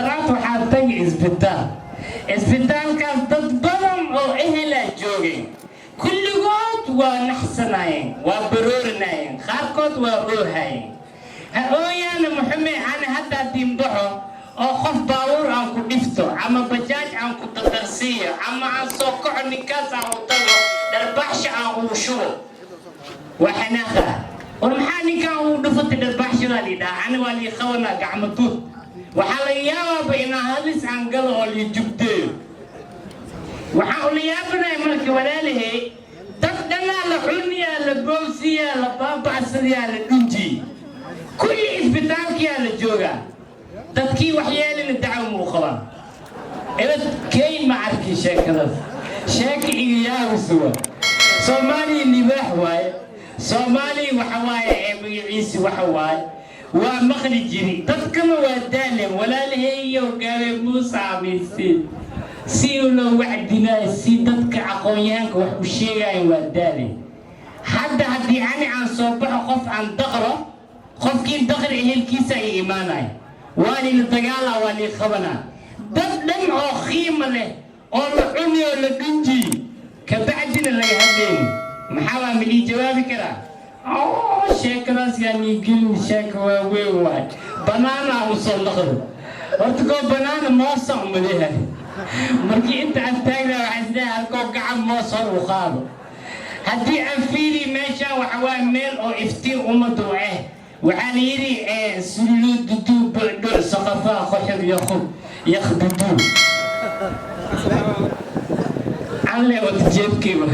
Daraad waxaa tagi isbitaal. Isbitaalkaas dad badan oo ehelaa joogeen. Kulligood waa naxsanaayeen, waa baroorinayeen, qaarkood waa oohayeen. Ha ooyaana muxume, ani hadda haddii baxo oo qof baabuur aan ku dhifto ama bajaaj aan ku dadarsiiyo ama aan soo kaco, ninkaas aan u tago, dharbaxsha aan ugu shubo, waa xanaaqa. War, maxaa ninkaan uu dhufatay dharbaxshadaa lidhaha? Ani waa lii qabanaa, gacmo duud. Waxaa laga yaabaaba inaan halis aan galo oo lii jugdeeyo. Waxaan ula yaabanahay marka, walaalahey, dad dhanaa la xuniyaa, la boobsiyaa, la baaba'sadayaa, la dhunjiyey. Kulli isbitaalkiyaa la joogaa. Dadkii waxyeelina dacwo muu qabaa. Ebad kay ma arkin sheekadaas. Sheeka iga yaabisuwa. Soomaaliya libaax waaye. Soomaaliya waxa waaye ee magaciisi waxa waaye waa maqli jiri. Dadkana waa daaleen. Walaalaheeyo, gaabe Muuse amiisiin si loo wacdinaayo, si dadka aqoon-yahanka wax u sheegayan, waa daaleen. Hadda haddii ani aan soo baxo, qof aan daqro, qofkii daqri ehelkiisa ay imaanaya, waa lila dagaalaa, waa lii qabanaa. Dad dhan oo qiimo leh oo la cuni oo la dhunjiy, kabacdina laga hadlayni, maxaa waa ma lii jawaabi karaa? Sheekadaas yaa nii gelin. Sheeka waa weyn waay. Banaana u soo noqdo horta. Koo banaana moosa umaleeyahay. Markii inta aan taagna, waxaan isleeyahay halkoo gacan moos hor u qaado. Haddii aan fiiri meeshaan, waxa waaye meel oo iftiin ummaddu ah. Waxaa la yidhi sulududu budho saqafaa qoxib yaqub yakhbidu alle wata jeebkayba.